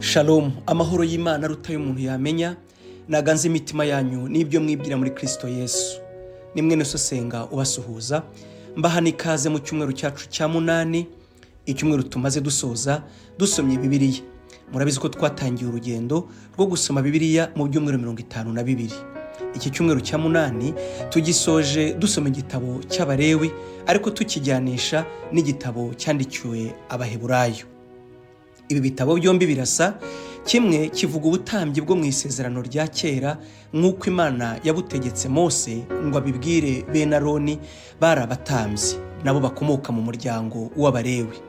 Shalom, amahoro y'Imana aruta y'umuntu yamenya, naganze imitima yanyu n'ibyo mwibwira muri Kristo Yesu. Ni mwene so Senga ubasuhuza, mbaha n'ikaze mu cyumweru cyacu cya munani, icyumweru tumaze dusoza dusomye Bibiliya. Murabizi ko twatangiye urugendo rwo gusoma Bibiliya mu byumweru 52. Iki cyumweru cya munani tugisoje dusoma igitabo cy'Abalewi, ariko tukijyanisha n'igitabo cyandikiwe Abaheburayo. Ibi bitabo byombi birasa, kimwe kivuga ubutambyi bwo mu isezerano rya kera nk'uko Imana yabutegetse Mose ngo abibwire bene Aroni bari abatambyi, nabo bakomoka mu muryango w'Abalewi.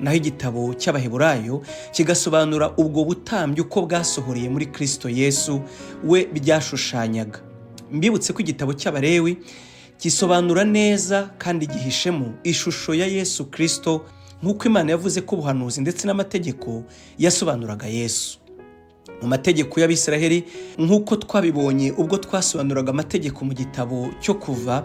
Naho igitabo cy'Abaheburayo kigasobanura ubwo butambyi uko bwasohoreye muri Kristo Yesu we byashushanyaga. Mbibutse ko igitabo cy'Abalewi gisobanura neza kandi gihishemo ishusho ya Yesu Kristo nk'uko Imana yavuze ko ubuhanuzi ndetse n'amategeko yasobanuraga Yesu. Mu mategeko y'Abisiraheli, nk'uko twabibonye ubwo twasobanuraga amategeko mu gitabo cyo Kuva,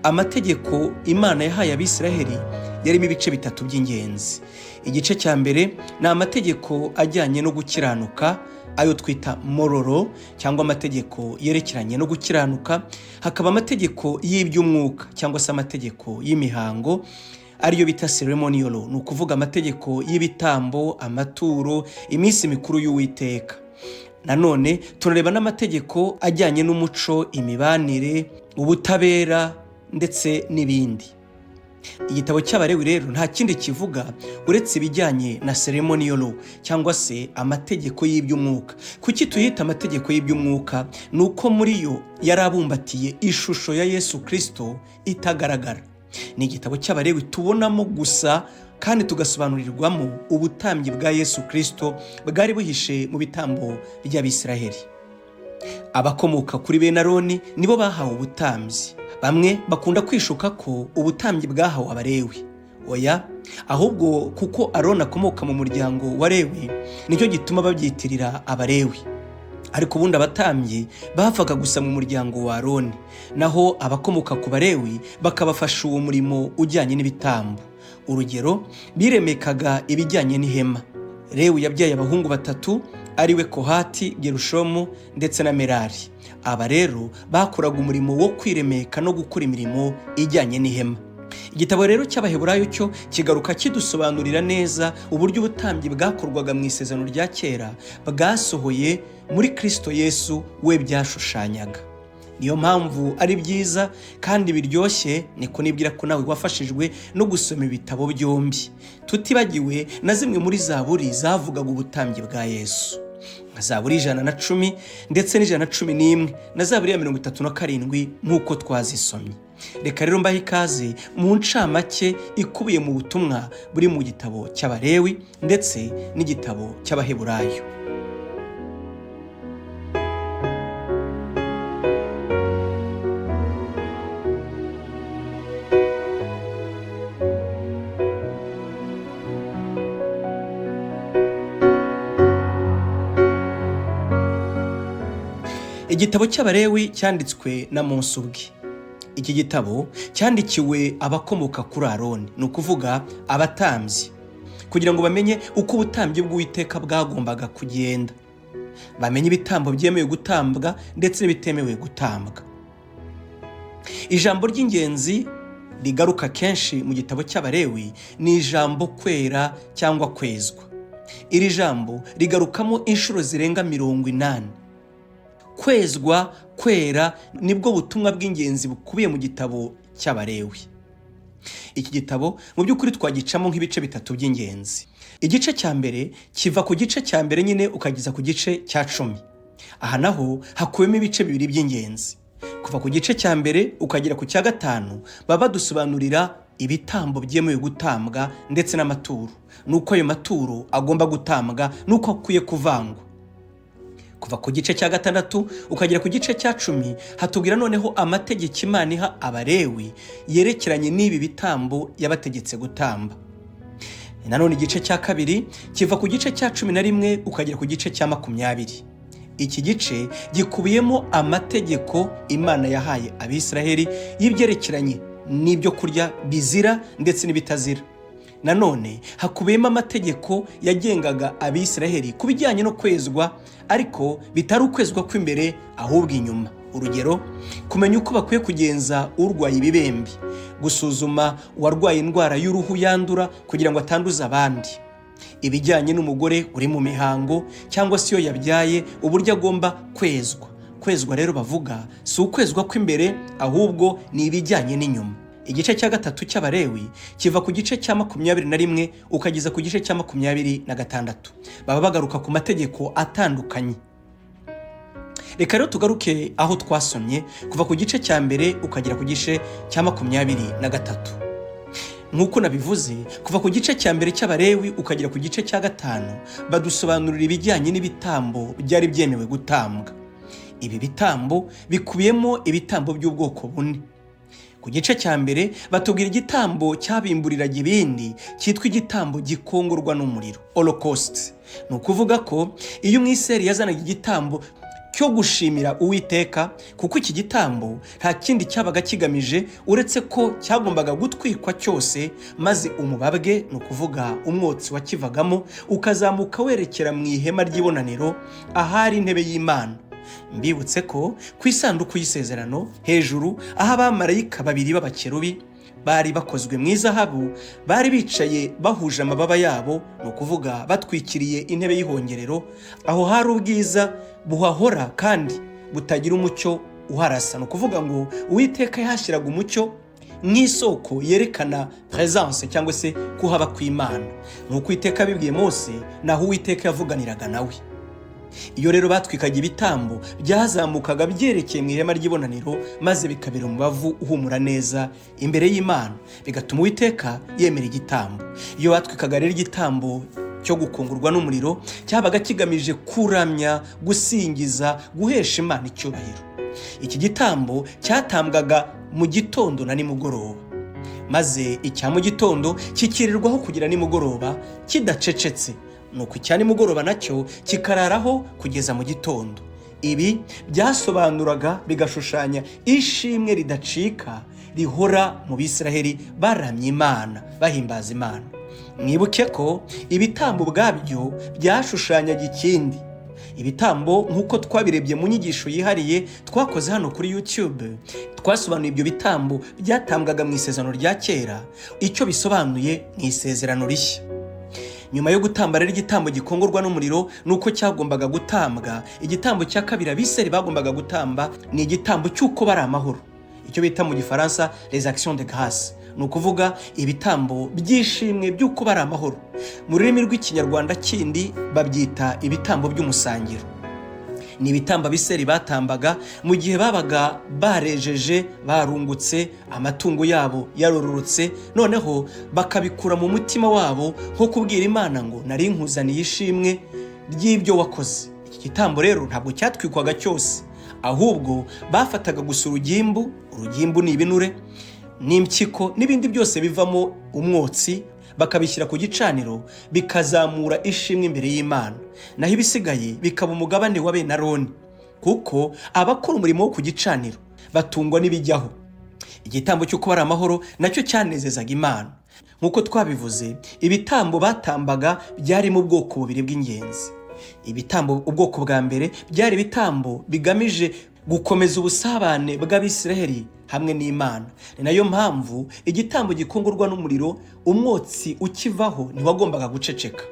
amategeko Imana yahaye Abisiraheli yarimo ibice bitatu by'ingenzi. Igice cya mbere ni amategeko ajyanye no gukiranuka, ayo twita mororo cyangwa amategeko yerekeranye no gukiranuka. Hakaba amategeko y'iby'umwuka cyangwa se amategeko y'imihango, ariyo bita ceremonial law, ni ukuvuga amategeko y'ibitambo, amaturo, iminsi mikuru y'Uwiteka. Nanone turareba n'amategeko ajyanye n'umuco, imibanire, ubutabera ndetse n'ibindi. Igitabo cy'Abalewi rero nta kindi kivuga uretse ibijyanye na ceremonial law cyangwa se amategeko y'iby'umwuka. Kuki tuyita amategeko y'iby'umwuka? Ni uko muri yo yari abumbatiye ishusho ya Yesu Kristo itagaragara. Ni igitabo cy'Abalewi tubonamo gusa kandi tugasobanurirwamo ubutambyi bwa Yesu Kristo bwari buhishe mu bitambo by'Abisiraheli. Abakomoka kuri bene Aroni nibo bahawe ubutambyi. Bamwe bakunda kwishuka ko ubutambyi bwahawe Abalewi. Oya, ahubwo kuko Aroni akomoka mu muryango wa Lewi, nicyo gituma babyitirira Abalewi. Ariko ubundi abatambyi bavaga gusa mu muryango wa Aroni, naho abakomoka ku Balewi bakabafasha uwo murimo ujyanye n'ibitambo. Urugero, biremekaga ibijyanye n'ihema. Lewi yabyaye abahungu batatu, ariwe Kohati, Gerushomu ndetse na Merari. Aba rero bakoraga umurimo wo kwiremeka no gukora imirimo ijyanye n'ihema. Igitabo rero cy'Abaheburayo cyo kigaruka kidusobanurira neza uburyo ubutambyi bwakorwaga mu isezerano rya kera bwasohoye muri Kristo Yesu we byashushanyaga. Niyo mpamvu ari byiza kandi biryoshye, niko nibwira ko nawe wafashijwe no gusoma ibitabo byombi, tutibagiwe na zimwe muri zaburi zavugaga ubutambyi bwa Yesu, nka zaburi 110 ndetse n'111 na zaburi ya 37 nk'uko twazisomye. Reka rero mbahe ikaze mu ncamake ikubiye mu butumwa buri mu gitabo cy'Abalewi ndetse n'igitabo cy'Abaheburayo. Igitabo cy'Abalewi cyanditswe na Mose ubwe. Iki gitabo cyandikiwe abakomoka kuri Aroni, ni ukuvuga abatambyi, kugira ngo bamenye uko ubutambyi bw'Uwiteka bwagombaga kugenda, bamenye ibitambo byemewe gutambwa ndetse n'ibitemewe gutambwa. Ijambo ry'ingenzi rigaruka kenshi mu gitabo cy'Abalewi ni ijambo kwera cyangwa kwezwa. Iri jambo rigarukamo inshuro zirenga 80. Kwezwa, kwera nibwo butumwa bw'ingenzi bukubiye mu gitabo cy'Abalewi. Iki gitabo mu by'ukuri twagicamo nk'ibice bitatu by'ingenzi. Igice cya mbere kiva ku gice cya mbere nyine ukageza ku gice cya 10. Aha naho hakubiyemo ibice bibiri by'ingenzi. Kuva ku gice cya mbere ukagera ku cya 5 baba badusobanurira ibitambo byemewe gutambwa ndetse n'amaturo, nuko ayo maturo agomba gutambwa nuko akwiye kuvangwa. Kuva ku gice cya 6 ukagera ku gice cya 10 hatubwira noneho amategeko Imana iha Abalewi yerekeranye n'ibi bitambo yabategetse gutamba. Nanone igice cya 2 kiva ku gice cya 11 ukagera ku gice cya 20. Iki gice gikubiyemo amategeko Imana yahaye Abisiraheli y'ibyerekeranye n'ibyo kurya bizira ndetse n'ibitazira. Nanone hakubiyemo amategeko yagengaga Abisiraheli ku bijyanye no kwezwa, ariko bitari ukwezwa kw'imbere ahubwo inyuma. Urugero, kumenya uko bakwiye kugenza urwaye ibibembe, gusuzuma uwarwaye indwara y'uruhu yandura kugira ngo atanduza abandi, ibijyanye n'umugore uri mu mihango cyangwa se iyo yabyaye, uburyo agomba kwezwa. Kwezwa rero bavuga si ukwezwa kw'imbere, ahubwo ni ibijyanye n'inyuma. Igice cya gatatu cy'Abalewi kiva ku gice cya 21 ukageza ku gice cya 26. Baba bagaruka ku mategeko atandukanye. Reka rero tugaruke aho twasomye kuva ku gice cya 1 ukagera ku gice cya 23. Nk'uko nabivuze, kuva ku gice cya 1 cy'Abalewi ukagera ku gice cya 5, badusobanurira ibijyanye n'ibitambo byari byemewe gutambwa. Ibi bitambo bikubiyemo ibitambo by'ubwoko bune. Ku gice cya 1 batubwira igitambo cyabimburiraga ibindi cyitwa igitambo gikongorwa n'umuriro, holocaust. Ni ukuvuga ko iyo umwiseri yazanaga igitambo cyo gushimira Uwiteka, kuko iki gitambo nta kindi cyabaga kigamije uretse ko cyagombaga gutwikwa cyose, maze umubabwe, ni ukuvuga umwotsi wakivagamo, ukazamuka werekera mu ihema ry'ibonaniro ahari intebe y'Imana. Mbibutse ko ku isanduku y'isezerano hejuru, aho abamarayika babiri b'abakerubi bari bakozwe mu izahabu bari bicaye bahuje amababa yabo, ni ukuvuga batwikiriye intebe y'ihongerero, aho hari ubwiza buhahora kandi butagira umucyo uharasa. Ni ukuvuga ngo Uwiteka yahashyiraga umucyo nk'isoko yerekana presence cyangwa se kuhaba kw'Imana. Nk'uko Uwiteka yabibwiye Mose, naho Uwiteka yavuganiraga nawe. Iyo rero batwikaga ibitambo byazamukaga byerekeye mu ihema ry'ibonaniro, maze bikabera umubavu uhumura neza imbere y'Imana, bigatuma Uwiteka yemera igitambo. Iyo batwikaga rero igitambo cyo gukongorwa n'umuriro, cyabaga kigamije kuramya, gusingiza, guhesha Imana icyubahiro. Iki gitambo cyatambwaga mu gitondo na nimugoroba, maze icya mu gitondo kikirirwaho kugira nimugoroba kidacecetse, nuko icya nimugoroba nacyo kikararaho kugeza mu gitondo. Ibi byasobanuraga bigashushanya ishimwe ridacika rihora mu Bisiraheli baramya Imana, bahimbaza Imana. Mwibuke ko ibitambo ubwabyo byashushanyaga ikindi. Ibitambo nk'uko twabirebye mu nyigisho yihariye twakoze hano kuri YouTube, twasobanuye ibyo bitambo byatambwaga mu isezerano rya kera, icyo bisobanuye mu isezerano rishya. Nyuma yo gutamba rero igitambo gikongorwa n'umuriro, nuko cyagombaga gutambwa. Igitambo cya kabiri Abisirayeli bagombaga gutamba ni igitambo cy'uko bari amahoro, icyo bita mu Gifaransa les actions de grâce, ni ukuvuga ibitambo by'ishimwe by'uko bari amahoro. Mu rurimi rw'Ikinyarwanda kindi babyita ibitambo by'umusangiro. Ni ibitambo Abisirayeli batambaga mu gihe babaga barejeje, barungutse, amatungo yabo yarororotse, noneho bakabikura mu mutima wabo nko kubwira Imana ngo nari nkuzaniye ishimwe ry'ibyo wakoze. Iki gitambo rero ntabwo cyatwikwaga cyose, ahubwo bafataga gusa urugimbu. Urugimbu ni ibinure n'impyiko n'ibindi byose bivamo umwotsi, bakabishyira ku gicaniro bikazamura ishimwe imbere y'Imana, naho ibisigaye bikaba umugabane wa bene Aroni, kuko abakora umurimo wo ku gicaniro batungwa n'ibijyaho. Igitambo cyo kuba ari amahoro nacyo cyanezezaga Imana. Nk'uko twabivuze, ibitambo batambaga byari mu bwoko bubiri bw'ingenzi. Ibitambo ubwoko bwa mbere byari ibitambo bigamije gukomeza ubusabane bw'Abisiraheli hamwe n'Imana. Ni nayo mpamvu igitambo gikongorwa n'umuriro, umwotsi ukivaho ntiwagombaga guceceka,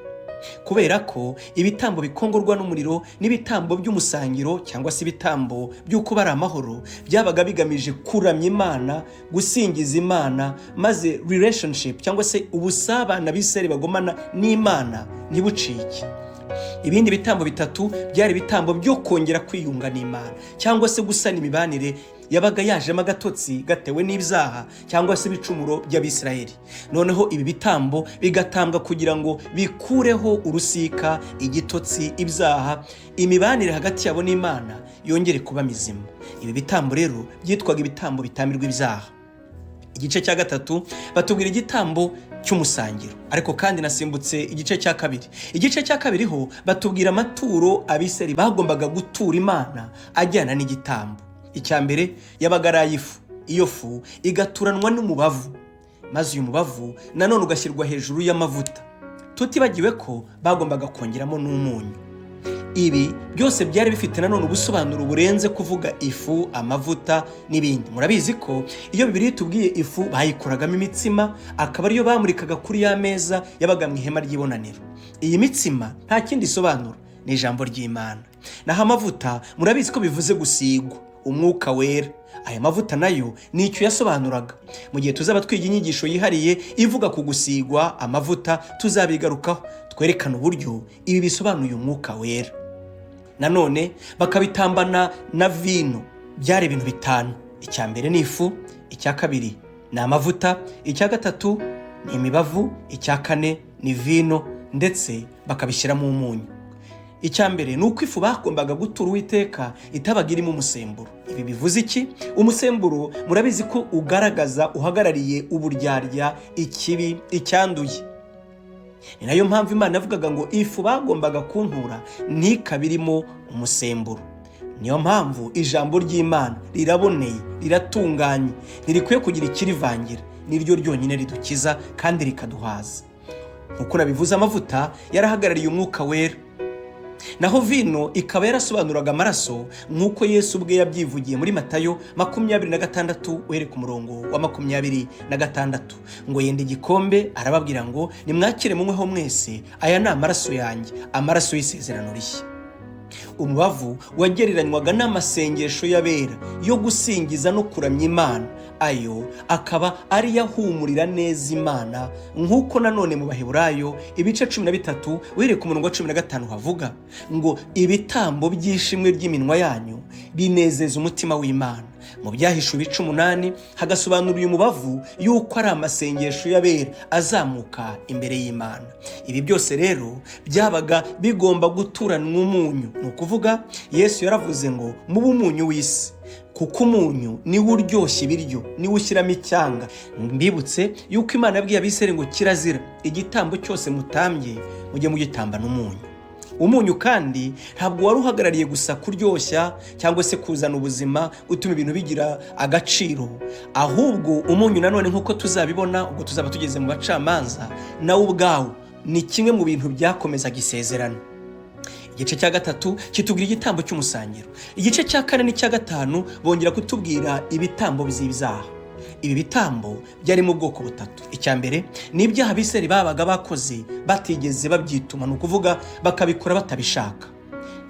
kubera ko ibitambo bikongorwa n'umuriro n'ibitambo by'umusangiro cyangwa se ibitambo by'uko bari amahoro byabaga bigamije kuramya Imana, gusingiza Imana, maze relationship cyangwa se ubusabane Abisiraheli bagomana n'Imana ntibucike. Ibindi bitambo bitatu byari ibitambo byo kongera kwiyunga n'Imana cyangwa se gusana imibanire yabaga yajemo agatotsi gatewe n'ibyaha cyangwa se ibicumuro by'Abisirayeli. Noneho ibi bitambo bigatambwa kugira ngo bikureho urusika, igitotsi, ibyaha, imibanire hagati yabo n'Imana yongere kuba mizima. Ibi bitambo rero byitwaga ibitambo bitambirwa ibyaha. Igice cya gatatu batubwira igitambo cy'umusangiro, ariko kandi nasimbutse igice cya kabiri. Igice cya kabiri ho batubwira amaturo Abisirayeli bagombaga gutura Imana ajyana n'igitambo. Icya mbere yabaga ari ay'ifu, iyo fu igaturanwa n'umubavu. Maze uyu mubavu nanone ugashyirwa hejuru y'amavuta, tutibagiwe ko bagombaga kongeramo n'umunyu. Ibi byose byari bifite nanone ubusobanuro burenze kuvuga ifu, amavuta n'ibindi. Murabizi ko iyo Bibiliya itubwiye ifu, bayikoragamo imitsima, akaba ariyo bamurikaga kuri ya meza yabaga mu ihema ry'ibonaniro. Iyi mitsima nta kindi isobanura, ni ijambo ry'Imana. Naho amavuta, murabizi ko bivuze gusigwa umwuka wera. Aya mavuta nayo ni icyo yasobanuraga. Mu gihe tuzaba twiga inyigisho yihariye ivuga ku gusigwa amavuta, tuzabigarukaho twerekana uburyo ibi bisobanuye umwuka wera. Nanone bakabitambana na vino. Byari ibintu bitanu: icya mbere ni ifu, icya kabiri ni amavuta, icya gatatu ni imibavu, icya kane ni vino, ndetse bakabishyiramo umunyu. Icya mbere ni uko ifu bagombaga gutura Uwiteka itabaga irimo umusemburo. Ibi bivuze iki? Umusemburo murabizi ko ugaragaza, uhagarariye uburyarya, ikibi, icyanduye. Ni nayo mpamvu Imana yavugaga ngo ifu bagombaga kuntura ntikabe irimo umusemburo. Niyo mpamvu ijambo ry'Imana riraboneye, riratunganye, ntirikwiye kugira ikirivangira. Niryo ryonyine ridukiza kandi rikaduhaza. Nk'uko nabivuze, amavuta yarahagarariye umwuka wera, naho vino ikaba yarasobanuraga amaraso, nk'uko Yesu ubwe yabyivugiye muri Matayo 26, uhereye ku murongo wa 26, ngo yenda igikombe arababwira ngo: "Nimwakire munyweho mwese, aya ni amaraso yanjye, amaraso y'isezerano rishya." Umubavu wagereranywaga n'amasengesho y'abera yo gusingiza no kuramya Imana, ayo akaba ariyo ahumurira neza Imana, nk'uko nanone mu Baheburayo ibice 13, uhereye ku murongo wa 15, havuga ngo: "Ibitambo by'ishimwe ry'iminwa yanyu binezeza umutima w'Imana." Mu Byahishuwe ibice 8 hagasobanura uyu mubavu yuko ari amasengesho y'abera azamuka imbere y'Imana. Ibi byose rero byabaga bigomba guturanwa umunyu. Ni ukuvuga, Yesu yaravuze ngo: "Mube umunyu w'isi," kuko umunyu niwo uryoshya ibiryo, niwo ushyiramo icyanga. Mbibutse yuko Imana yabwiye Abisirayeli ngo: "Kirazira, igitambo cyose mutambye mujye mugitambana umunyu." Umunyu kandi ntabwo wari uhagarariye gusa kuryoshya cyangwa se kuzana ubuzima, gutuma ibintu bigira agaciro, ahubwo umunyu nanone, nk'uko tuzabibona ubwo tuzaba tugeze mu Bacamanza, nawe ubwawo ni kimwe mu bintu byakomezaga isezerano. Igice cya gatatu kitubwira igitambo cy'umusangiro. Igice cya kane n'icya gatanu bongera kutubwira ibitambo by'ibyaha. Ibi bitambo byari mu bwoko butatu. Icya mbere ni ibyaha Abisirayeli babaga bakoze batigeze babyituma, ni ukuvuga bakabikora batabishaka.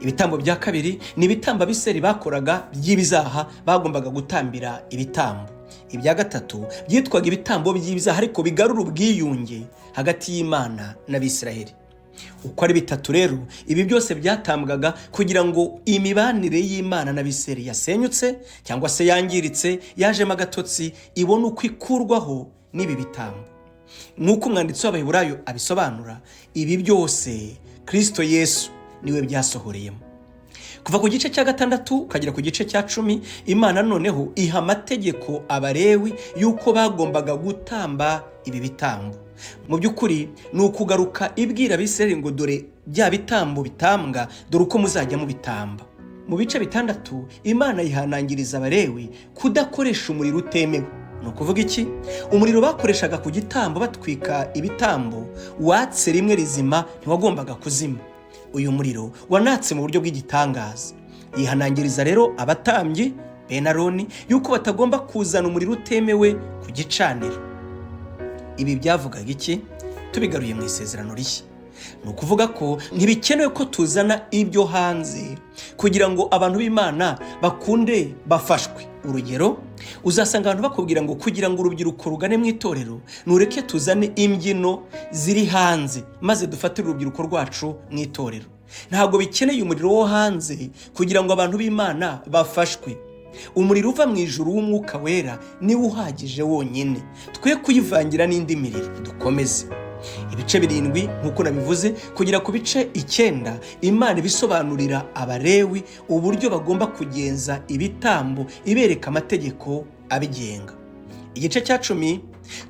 Ibitambo bya kabiri ni ibitambo Abisirayeli bakoraga by'ibyaha, bagombaga gutambira ibitambo. Ibya gatatu byitwaga ibitambo by'ibyaha, ariko bigarura ubwiyunge hagati y'Imana n'Abisirayeli. Uko ari bitatu rero, ibi byose byatambwaga kugira ngo imibanire y'Imana n'Abisirayeli yasenyutse cyangwa se yangiritse, yajemo agatotsi, ibone uko ikurwaho n'ibi bitambo. Nk'uko umwanditsi w'Abaheburayo abisobanura, ibi byose Kristo Yesu niwe byasohoreyemo. Kuva ku gice cya gatandatu ukagera ku gice cya 10, Imana noneho iha amategeko Abalewi y'uko bagombaga gutamba ibi bitambo. Mu by'ukuri ni ukugaruka ibwira Abisirayeli ngo: "Dore bya bitambo bitambwa, dore uko muzajya mubitamba." Mu bice bitandatu Imana yihanangiriza Abalewi kudakoresha umuriro utemewe. Ni ukuvuga iki? Umuriro bakoreshaga ku gitambo batwika ibitambo watse rimwe rizima, ntiwagombaga kuzima. Uyu muriro wanatse mu buryo bw'igitangaza. Yihanangiriza rero abatambyi bene Aroni yuko batagomba kuzana umuriro utemewe ku gicaniro. Ibi byavugaga iki? Tubigaruye mu isezerano rishya, ni ukuvuga ko ntibikenewe ko tuzana ibyo hanze kugira ngo abantu b'Imana bakunde bafashwe. Urugero, uzasanga abantu bakubwira ngo kugira ngo urubyiruko rugane mu itorero, nureke tuzane imbyino ziri hanze maze dufatire urubyiruko rwacu mu itorero. Ntabwo bikeneye umuriro wo hanze kugira ngo abantu b'Imana bafashwe. Umuriro uva mu ijuru w'umwuka wera niwo uhagije wonyine, twe kuyivangira n'indi miriro. Dukomeze. Ibice 7, nk'uko nabivuze, kugera ku bice 9, Imana ibisobanurira Abalewi uburyo bagomba kugenza ibitambo, ibereka amategeko abigenga. Igice cya 10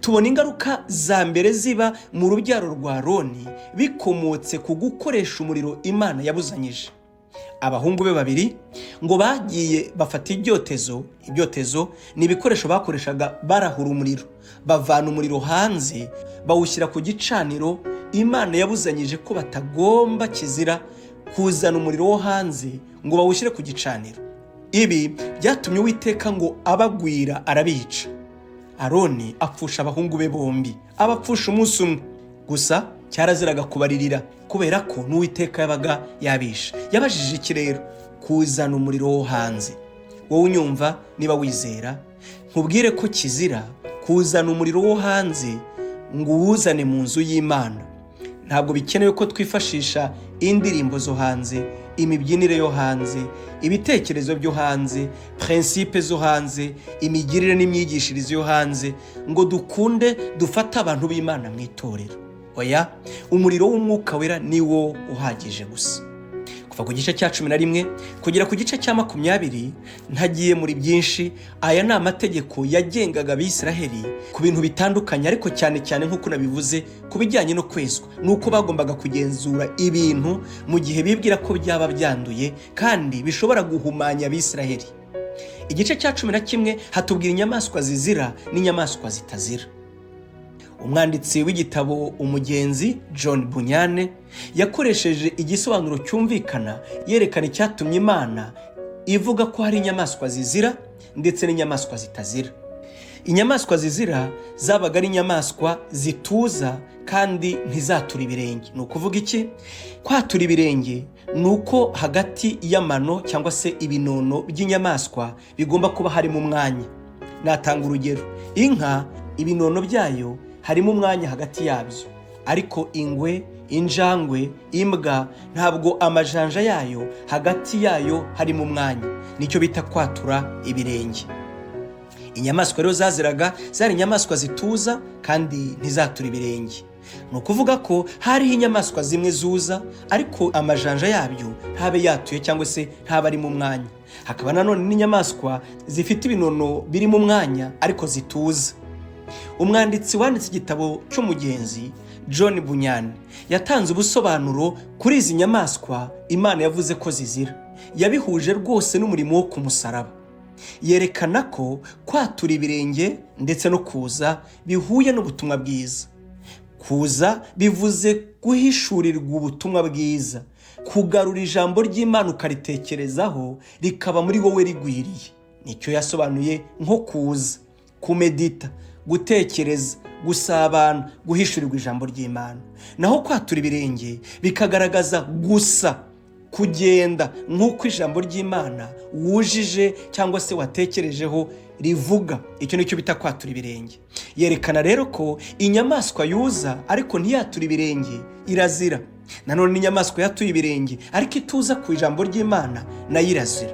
tubona ingaruka za mbere ziba mu rubyaro rwa Aroni bikomotse ku gukoresha umuriro Imana yabuzanyije. Abahungu be babiri ngo bagiye bafata ibyotezo. Ibyotezo ni ibikoresho bakoreshaga barahura umuriro, bavana umuriro hanze bawushyira ku gicaniro. Imana yabuzanyije ko batagomba, kizira kuzana umuriro wo hanze ngo bawushyire ku gicaniro. Ibi byatumye Uwiteka ngo abagwira, arabica. Aroni apfusha abahungu be bombi, abapfusha umunsi umwe gusa. Cyaraziraga kubaririra kubera ko n'Uwiteka yabaga yabishe. Yabajije iki rero? Kuzana umuriro wo hanze. Wowe unyumva, niba wizera, nkubwire ko kizira kuzana umuriro wo hanze ngo uwuzane mu nzu y'Imana. Ntabwo bikenewe ko twifashisha indirimbo zo hanze, imibyinire yo hanze, ibitekerezo byo hanze, principes zo hanze, imigirire n'imyigishirize yo hanze ngo dukunde dufate abantu b'Imana mu itorero. Oya, umuriro w'Umwuka Wera ni wo uhagije gusa. Kuva ku gice cya 11 kugera ku gice cya 20, ntagiye muri byinshi. Aya ni amategeko yagengaga Abisiraheli ku bintu bitandukanye, ariko cyane cyane, nk'uko nabivuze, ku bijyanye no kwezwa, ni uko bagombaga kugenzura ibintu mu gihe bibwira ko byaba byanduye kandi bishobora guhumanya Abisiraheli. Igice cya 11 hatubwira inyamaswa zizira n'inyamaswa zitazira. Umwanditsi w'igitabo Umugenzi, John Bunyan, yakoresheje igisobanuro cyumvikana yerekana icyatumye Imana ivuga ko hari inyamaswa zizira ndetse n'inyamaswa zitazira. Inyamaswa zizira zabaga ari inyamaswa zituza kandi ntizature ibirenge. Ni ukuvuga iki? Kwatura ibirenge ni uko hagati y'amano cyangwa se ibinono by'inyamaswa bigomba kuba harimo umwanya. Natanga urugero: inka, ibinono byayo harimo umwanya hagati yabyo, ariko ingwe, injangwe, imbwa, ntabwo amajanja yayo hagati yayo harimo umwanya. Nicyo bita kwatura ibirenge. Inyamaswa rero zaziraga zari inyamaswa zituza kandi ntizature ibirenge. Ni ukuvuga ko hariho inyamaswa zimwe zuza ariko amajanja yabyo ntabe yatuye cyangwa se ntabe ari mu mwanya, hakaba nanone n'inyamaswa zifite ibinono biri mu mwanya ariko zituza. Umwanditsi wanditse igitabo cy'Umugenzi, John Bunyan, yatanze ubusobanuro kuri izi nyamaswa Imana yavuze ko zizira. Yabihuje rwose n'umurimo wo ku musaraba, yerekana ko kwatura ibirenge ndetse no kuza bihuye n'ubutumwa bwiza. Kuza bivuze guhishurirwa ubutumwa bwiza, kugarura ijambo ry'Imana ukaritekerezaho, rikaba muri wowe rigwiriye. Nicyo yasobanuye nko kuza: kumedita, gutekereza, gusabana, guhishurirwa ijambo ry'Imana. Naho kwatura ibirenge bikagaragaza gusa kugenda nk'uko ijambo ry'Imana wujije cyangwa se watekerejeho rivuga. Icyo nicyo bita kwatura ibirenge. Yerekana rero ko inyamaswa yuza ariko ntiyature ibirenge irazira. Nanone inyamaswa yatuye ibirenge ariko ituza ku ijambo ry'Imana nayo irazira.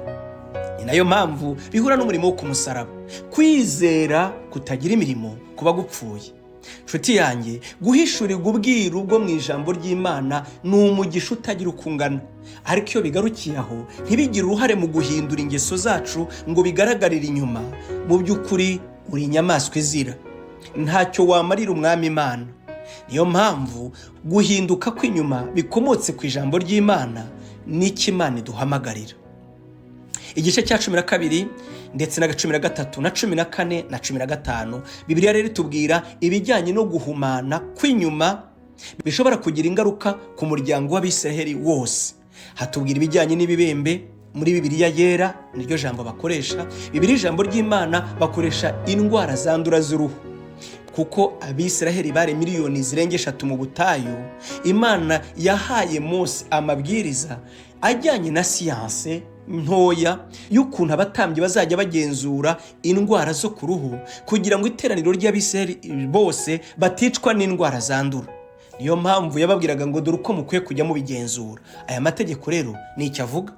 Ni nayo mpamvu bihura n'umurimo wo ku musaraba. Kwizera kutagira imirimo kuba gupfuye. Nshuti yanjye, guhishurirwa ubwiru bwo mu ijambo ry'Imana ni umugisha utagira uko ungana, ariko iyo bigarukiye aho, ntibigire uruhare mu guhindura ingeso zacu ngo bigaragarire inyuma, mu by'ukuri uri inyamaswa izira, ntacyo wamarira Umwami Imana. Niyo mpamvu guhinduka kw'inyuma bikomotse ku ijambo ry'Imana n'icyo Imana iduhamagarira. Igice cya 12 ndetse na 13 na 14 na 15, Bibiliya rero itubwira ibijyanye no guhumana kw'inyuma bishobora kugira ingaruka ku muryango w'Abisiraheli wose. Hatubwira ibijyanye n'ibibembe. Muri Bibiliya Yera niryo jambo bakoresha, Bibiliya ijambo ry'Imana, bakoresha indwara zandura z'uruhu. Kuko Abisiraheli bari miliyoni zirenga 3 mu butayu, Imana yahaye Mose amabwiriza ajyanye na siyanse ntoya y'ukuntu abatambyi bazajya bagenzura indwara zo ku ruhu kugira ngo iteraniro ry'Abisiraheli bose baticwa n'indwara zandura. Niyo mpamvu yababwiraga ngo: "Dore uko mukwiye kujya mubigenzura." Aya mategeko rero ni icyo avuga.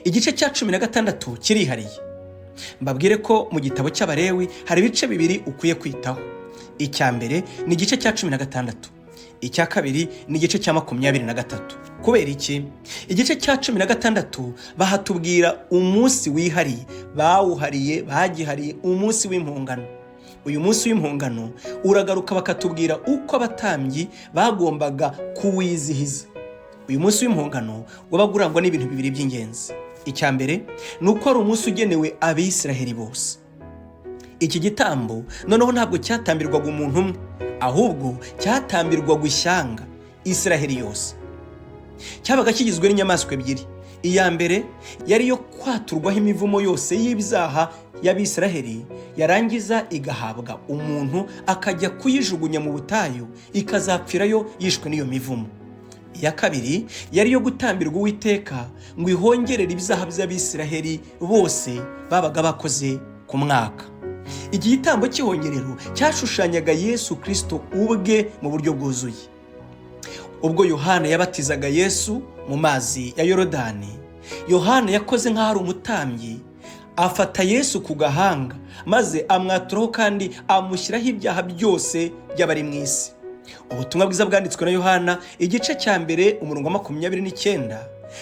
Igice cya 16 kirihariye. Mbabwire ko mu gitabo cy'Abarewi hari ibice bibiri ukwiye kwitaho. Icya mbere ni igice cya 16, icya kabiri ni igice cya 23. Kubera iki? Igice cya 16 bahatubwira umunsi wihariye bawuhariye, bagihariye umunsi w'impongano. Uyu munsi w'impongano uragaruka, bakatubwira uko abatambyi bagombaga kuwizihiza. Uyu munsi w'impongano wabaga urangwa n'ibintu bibiri by'ingenzi. Icya mbere ni uko ari umunsi ugenewe Abisiraheli bose. Iki gitambo noneho ntabwo cyatambirwaga umuntu umwe, ahubwo cyatambirwaga ishyanga Isiraheli yose. Cyabaga kigizwe n'inyamaswa ebyiri. Iya mbere yari iyo kwaturwaho imivumo yose y'ibyaha y'Abisiraheli, yarangiza igahabwa umuntu akajya kuyijugunya mu butayu, ikazapfirayo yishwe n'iyo mivumo. Iya kabiri yari iyo gutambirwa Uwiteka ngo ihongerere ibyaha by'Abisiraheli bose babaga bakoze ku mwaka. Iki gitambo cy'ihongerero cyashushanyaga Yesu Kristo ubwe mu buryo bwuzuye. Ubwo Yohana yabatizaga Yesu mu mazi ya Yorodani, Yohana yakoze nk'aho ari umutambyi, afata Yesu ku gahanga maze amwaturaho kandi amushyiraho ibyaha byose by'abari mu isi. Ubutumwa bwiza bwanditswe na Yohana igice cya 1 umurongo wa 29,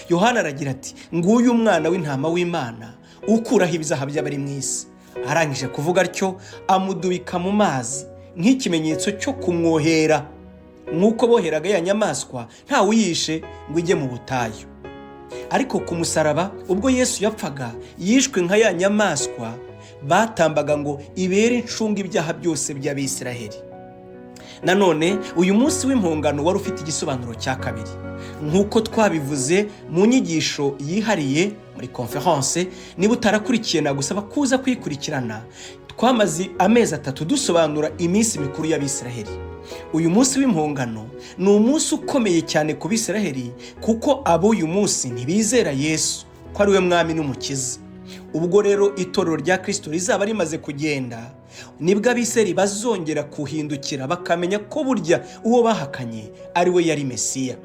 Yohana aragira ati: nguyu umwana w'intama w'Imana ukuraho ibyaha by'abari mu isi. Arangije kuvuga atyo amudubika mu mazi nk'ikimenyetso cyo kumwohera, nk'uko boheraga ya nyamaswa ntawe uyishe ngo ijye mu butayu. Ariko ku musaraba ubwo Yesu yapfaga, yishwe nka ya nyamaswa batambaga ngo ibere incunga ibyaha byose by'Abisiraheli. Nanone uyu munsi w'impongano wari ufite igisobanuro cya kabiri, nk'uko twabivuze mu nyigisho yihariye muri conference. Niba utarakurikiye nagusaba kuza kwikurikirana. Twamaze amezi 3 dusobanura iminsi mikuru y'Abisiraheli. Uyu munsi w'impongano ni umunsi ukomeye cyane ku Bisiraheli, kuko ab'uyu munsi ntibizera Yesu ko ari we mwami n'umukiza. Ubwo rero itorero rya Kristo rizaba rimaze kugenda, nibwo Abisiraheli bazongera kuhindukira bakamenya ko burya uwo bahakanye ari we yari Mesiya.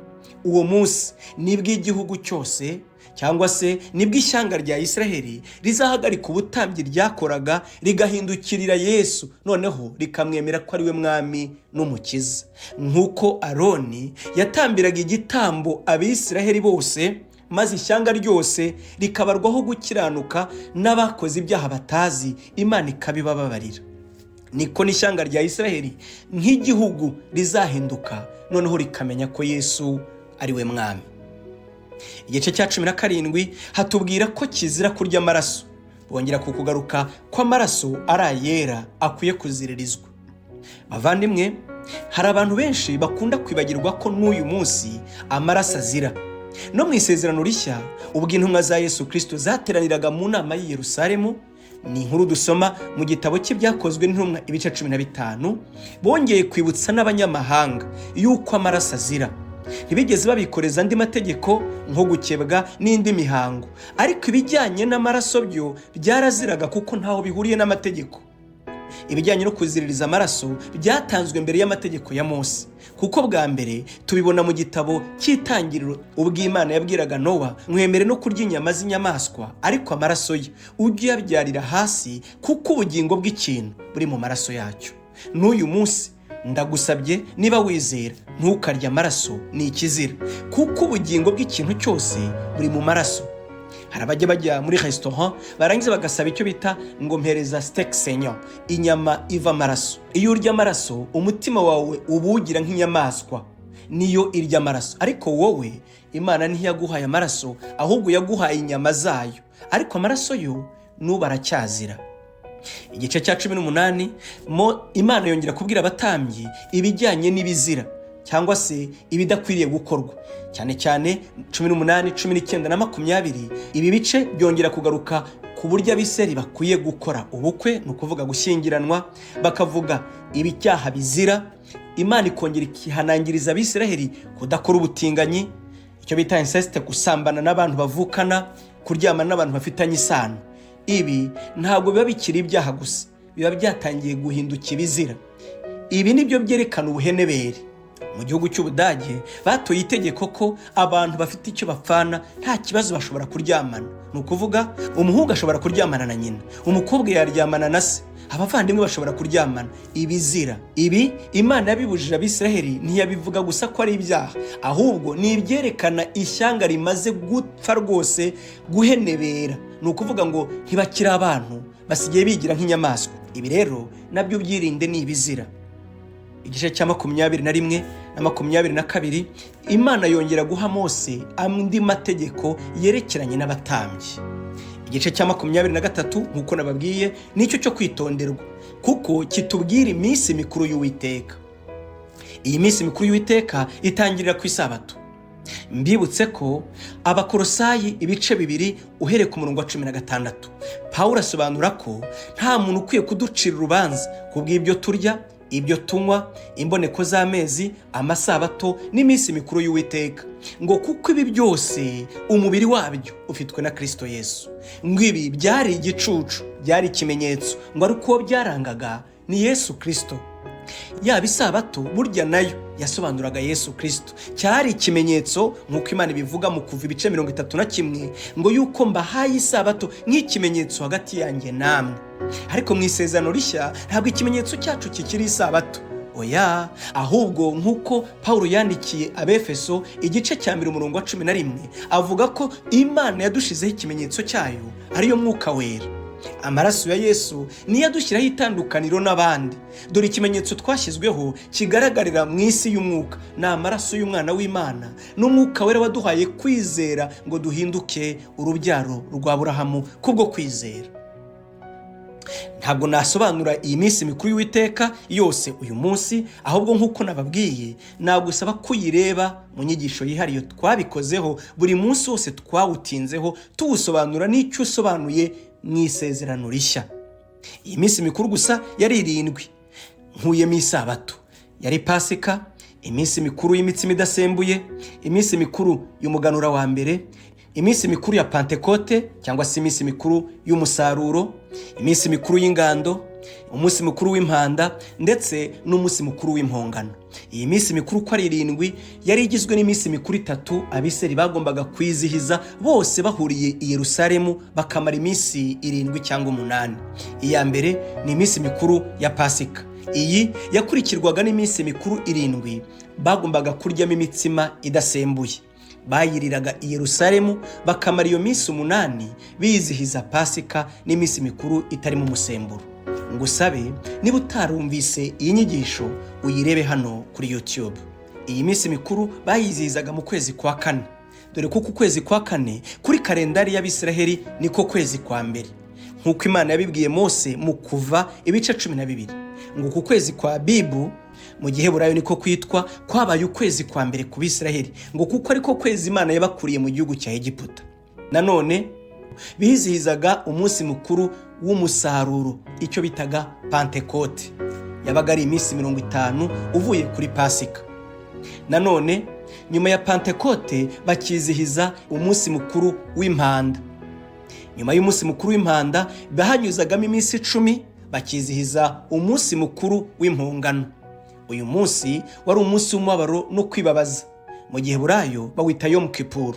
Uwo munsi nibwo igihugu cyose cyangwa se nibwo ishyanga rya Isiraheli rizahagarika ubutambyi ryakoraga rigahindukirira Yesu, noneho rikamwemera ko ari we mwami n'umukiza. Nk'uko Aroni yatambiraga igitambo Abisiraheli bose, maze ishyanga ryose rikabarwaho gukiranuka n'abakoze ibyaha batazi, Imana ikabibababarira, niko n'ishyanga rya Isiraheli nk'igihugu rizahinduka, noneho rikamenya ko Yesu ari we mwami. Igice cya 17 hatubwira ko kizira kurya amaraso. Bongera kukugaruka ko amaraso ari ayera akwiye kuziririzwa. Bavandimwe, hari abantu benshi bakunda kwibagirwa ko n'uyu munsi amaraso azira. No mu isezerano rishya, ubwo intumwa za Yesu Kristo zateraniraga mu nama y'i Yerusalemu, ni inkuru dusoma mu gitabo cy'Ibyakozwe n'Intumwa ibice 15, bongeye kwibutsa n'abanyamahanga yuko amaraso azira. Ntibigeze babikoreza andi mategeko nko gukebwa n'indi mihango, ariko ibijyanye n'amaraso byo byaraziraga kuko ntaho bihuriye n'amategeko. Ibijyanye no kuziririza amaraso byatanzwe mbere y'amategeko ya Mose, kuko bwa mbere tubibona mu gitabo cy'Itangiriro, ubwo Imana yabwiraga Nowa: mwemere no kurya inyama z'inyamaswa, ariko amaraso ye ujye uyabyarira hasi, kuko ubugingo bw'ikintu buri mu maraso yacyo. N'uyu munsi ndagusabye, niba wizera, ntukarye amaraso, ni ikizira, kuko ubugingo bw'ikintu cyose buri mu maraso. Hari abajya bajya muri restaurant barangiza bagasaba icyo bita ngo mpereza steak saignant, inyama iva amaraso. Iyo urya amaraso umutima wawe ubugira nk'inyamaswa niyo irya amaraso, ariko wowe Imana ntiyaguhaye amaraso, ahubwo yaguhaye inyama zayo, ariko amaraso yo n'ubu aracyazira. Igice cya 18 Imana yongera kubwira abatambyi ibijyanye n'ibizira cyangwa se ibidakwiriye gukorwa, cyane cyane 18, 19 na 20. Ibi bice byongera kugaruka ku buryo Abisiraheli bakwiye gukora ubukwe, ni ukuvuga gushyingiranwa, bakavuga ibicyaha bizira. Imana ikongera ikihanangiriza Abisiraheli kudakora ubutinganyi, icyo bita inceste, gusambana n'abantu bavukana, kuryamana n'abantu bafitanye isano. Ibi ntabwo biba bikiri ibyaha gusa, biba byatangiye guhinduka ibizira. Ibi nibyo byerekana ubuhenebere. Mu gihugu cy'Ubudage batoye itegeko ko abantu bafite icyo bapfana nta kibazo bashobora kuryamana. Ni ukuvuga umuhungu ashobora kuryamana na nyina, umukobwa yaryamana na se, abavandimwe bashobora kuryamana. Ibizira ibi Imana yabibujije Abisiraheli, ntiyabivuga gusa ko ari ibyaha, ahubwo ni ibyerekana ishyanga rimaze gupfa rwose, guhenebera. Ni ukuvuga ngo ntibakiri abantu, basigaye bigira nk'inyamaswa. Ibi rero nabyo byirinde, ni ibizira. Igice cya 21 na 22, Imana yongera guha Mose andi mategeko yerekeranye n'abatambyi. Igice cya 23, nk'uko nababwiye, nicyo cyo kwitonderwa kuko kitubwira iminsi mikuru y'Uwiteka. Iyi minsi mikuru y'Uwiteka itangirira ku isabato. Mbibutse ko Abakorosayi ibice 2 uhereye ku murongo wa 16, Pawulo asobanura ko nta muntu ukwiye kuducira urubanza kubw'ibyo turya, ibyo tunywa, imboneko z'amezi, amasabato n'iminsi mikuru y'Uwiteka, ngo kuko ibi byose umubiri wabyo ufitwe na Kristo Yesu. Ngo ibi byari igicucu, byari ikimenyetso, ngo ariko uwo byarangaga ni Yesu Kristo. Yaba isabato burya nayo yasobanuraga Yesu Kristo, cyari ikimenyetso nk'uko Imana ibivuga mu Kuva ibice 31, ngo yuko mbahaye isabato nk'ikimenyetso hagati yanjye namwe. Ariko mu isezerano rishya ntabwo ikimenyetso cyacu kikiri isabato, oya, ahubwo nk'uko Pawulo yandikiye Abefeso igice cya 1 umurongo wa 11, avuga ko Imana yadushizeho ikimenyetso cyayo ariyo Mwuka Wera. Amaraso ya Yesu niyo adushyiraho itandukaniro n'abandi. Dore ikimenyetso twashyizweho kigaragarira mu isi y'umwuka ni amaraso y'Umwana w'Imana n'Umwuka Wera waduhaye kwizera ngo duhinduke urubyaro rwa Aburahamu kubwo kwizera. Ntabwo nasobanura iyi minsi mikuru y'Uwiteka yose uyu munsi, ahubwo nk'uko nababwiye nagusaba kuyireba mu nyigisho yihariye twabikozeho, buri munsi wose twawutinzeho tuwusobanura n'icyo usobanuye mu isezerano rishya. Iyi minsi mikuru gusa yari 7, nkuyemo isabato, yari Pasika, iminsi mikuru y'imitsima idasembuye, iminsi mikuru y'umuganura wa mbere, iminsi mikuru ya Pantekote cyangwa se iminsi mikuru y'umusaruro, iminsi mikuru y'ingando, umunsi mukuru w'impanda ndetse n'umunsi mukuru w'impongano. Iyi minsi mikuru uko ari 7 yari igizwe n'iminsi mikuru 3 Abisirayeli bagombaga kwizihiza bose bahuriye i Yerusalemu bakamara iminsi 7 cyangwa 8. Iya mbere ni iminsi mikuru ya Pasika. Iyi yakurikirwaga n'iminsi mikuru 7 bagombaga kuryamo imitsima idasembuye. Bayiriraga i Yerusalemu bakamara iyo minsi 8 bizihiza Pasika n'iminsi mikuru itarimo umusemburo. Ngusabe niba utarumvise iyi nyigisho uyirebe hano kuri YouTube. Iyi minsi mikuru bayizihizaga mu kwezi kwa 4, dore ko ku kwezi kwa 4 kuri kalendari y'Abisiraheli niko kwezi kwa mbere, nk'uko Imana yabibwiye Mose mu Kuva ibice 12, ngo ku kwezi kwa Bibu mu Giheburayo niko kwitwa kwabaye ukwezi kwa mbere ku Bisiraheli, ngo kuko ariko kwezi Imana yabakuriye mu gihugu cya Egiputa. Nanone bizihizaga umunsi mukuru w'umusaruro, icyo bitaga Pantekote. Yabaga ari iminsi 50 uvuye kuri Pasika. Nanone nyuma ya Pantekote bakizihiza umunsi mukuru w'impanda. Nyuma y'umunsi mukuru w'impanda bahanyuzagamo iminsi 10 bakizihiza umunsi mukuru w'impongano. Uyu munsi wari umunsi w'umubabaro no kwibabaza, mu Giheburayo bawita Yom Kippur.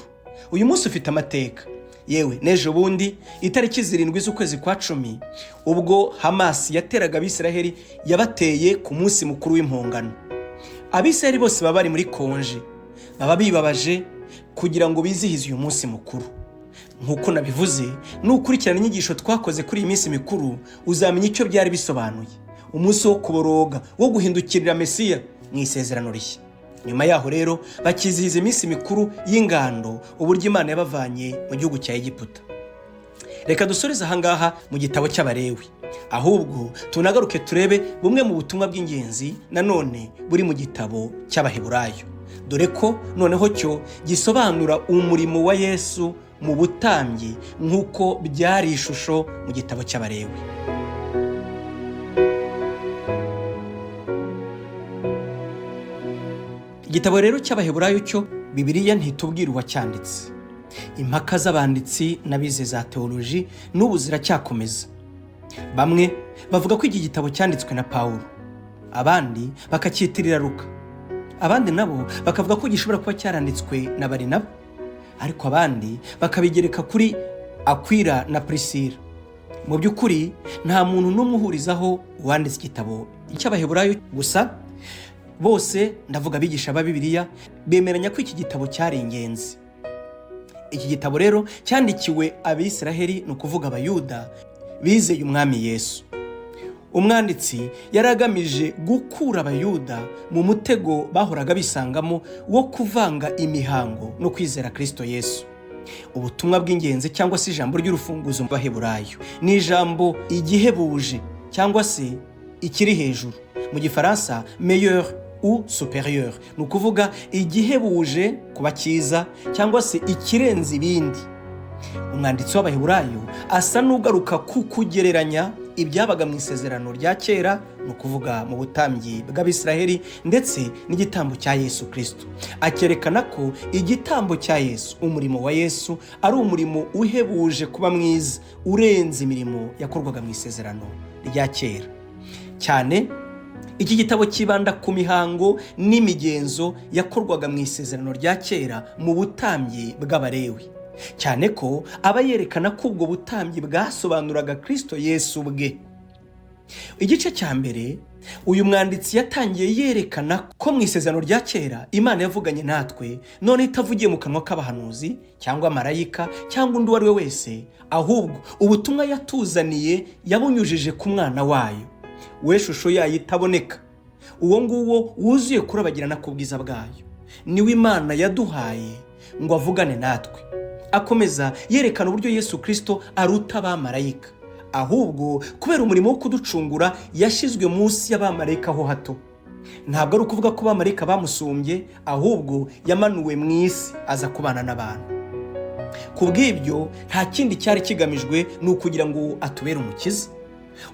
Uyu munsi ufite amateka. Yewe n'ejo bundi itariki 7 z'ukwezi kwa 10, ubwo Hamas yateraga Abisiraheli, yabateye ku munsi mukuru w'impongano. Abisiraheli bose baba bari muri konje, baba bibabaje kugira ngo bizihize uyu munsi mukuru. Nk'uko nabivuze, nukurikirana inyigisho twakoze kuri iyi minsi mikuru uzamenya icyo byari bisobanuye. Umunsi wo kuboroga, wo guhindukirira Mesiya mu isezerano rishya. Nyuma yaho rero bakizihiza iminsi mikuru y'ingando, uburyo Imana yabavanye mu gihugu cya Egiputa. Reka dusoreze ahangaha mu gitabo cy'Abalewi, ahubwo tunagaruke turebe bumwe mu butumwa bw'ingenzi nanone buri mu gitabo cy'Abaheburayo, dore ko noneho cyo gisobanura umurimo wa Yesu mu butambyi nk'uko byari ishusho mu gitabo cy'Abalewi. Igitabo rero cy'Abaheburayo cyo Bibiliya ntitubwira uwacyanditse. Impaka z'abanditsi n'abize za teoloji n'ubu ziracyakomeza. Bamwe bavuga ko iki gitabo cyanditswe na Pawulo, abandi bakacyitirira Luka, abandi nabo bakavuga ko gishobora kuba cyaranditswe na Barinaba, ariko abandi bakabigereka kuri Akwila na Priscilla. Mu by'ukuri nta muntu n'umwe uhurizaho uwanditse igitabo cy'Abaheburayo, gusa bose ndavuga abigisha ba Bibiliya bemeranya ko iki gitabo cyari ingenzi. Iki gitabo rero cyandikiwe Abisiraheli, ni ukuvuga Abayuda bizeye Umwami Yesu. Umwanditsi yari agamije gukura Abayuda mu mutego bahoraga bisangamo wo kuvanga imihango no kwizera Kristo Yesu. Ubutumwa bw'ingenzi cyangwa se ijambo ry'urufunguzo mu Baheburayo ni ijambo igihebuje cyangwa se ikiri hejuru, mu Gifaransa meilleur ou supérieur, ni ukuvuga igihebuje kuba cyiza cyangwa se ikirenze ibindi. Umwanditsi w'Abaheburayo asa n'ugaruka ku kugereranya ibyabaga mu Isezerano rya Kera, ni ukuvuga mu butambyi bw'Abisiraheli, ndetse n'igitambo cya Yesu Kirisito, akerekana ko igitambo cya Yesu, umurimo wa Yesu, ari umurimo uhebuje kuba mwiza urenze imirimo yakorwaga mu Isezerano rya Kera cyane. Iki gitabo kibanda ku mihango n'imigenzo yakorwaga mu Isezerano rya Kera mu butambyi bw'Abarewi, cyane ko aba yerekana ko ubwo butambyi bwasobanuraga Kirisito Yesu ubwe. Igice cya mbere, uyu mwanditsi yatangiye yerekana ko mu Isezerano rya Kera Imana yavuganye natwe, none itavugiye mu kanwa k'abahanuzi cyangwa marayika cyangwa undi uwo ari we wese, ahubwo ubutumwa yatuzaniye yabunyujije ku Mwana wayo, we shusho yayo itaboneka, uwo nguwo wuzuye kurabagirana ku bwiza bwayo. Niwe Imana yaduhaye ngo avugane natwe. Akomeza yerekana uburyo Yesu Kirisito aruta abamarayika, ahubwo kubera umurimo wo kuducungura yashyizwe munsi y'abamarayika ho hato. Ntabwo ari ukuvuga ko abamarayika bamusumbye, ahubwo yamanuwe mu isi aza kubana n'abantu. Ku bw'ibyo, nta kindi cyari kigamijwe, ni ukugira ngo atubere umukiza.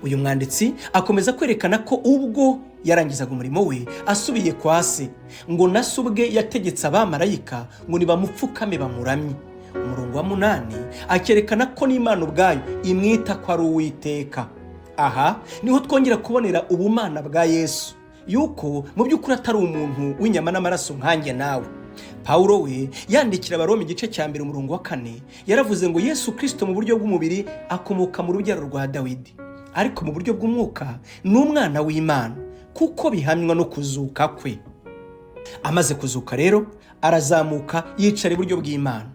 Uyu mwanditsi akomeza kwerekana ko ubwo yarangizaga umurimo we asubiye kwa Se, ngo na se ubwe yategetse abamarayika ngo nibamupfukame bamuramye. Umurongo wa 8 akerekana ko n'Imana ubwayo imwita ko ari Uwiteka. Aha niho twongera kubonera ubumana bwa Yesu, yuko mu by'ukuri atari umuntu w'inyama n'amaraso nkanjye nawe. Pawulo we yandikira Abaroma igice cya 1 umurongo wa 4 yaravuze ngo Yesu Kristo mu buryo bw'umubiri akomoka mu rubyaro rwa Dawidi, ariko mu buryo bw'umwuka ni umwana w'Imana, kuko bihamywa no kuzuka kwe. Amaze kuzuka rero arazamuka yicara iburyo bw'Imana,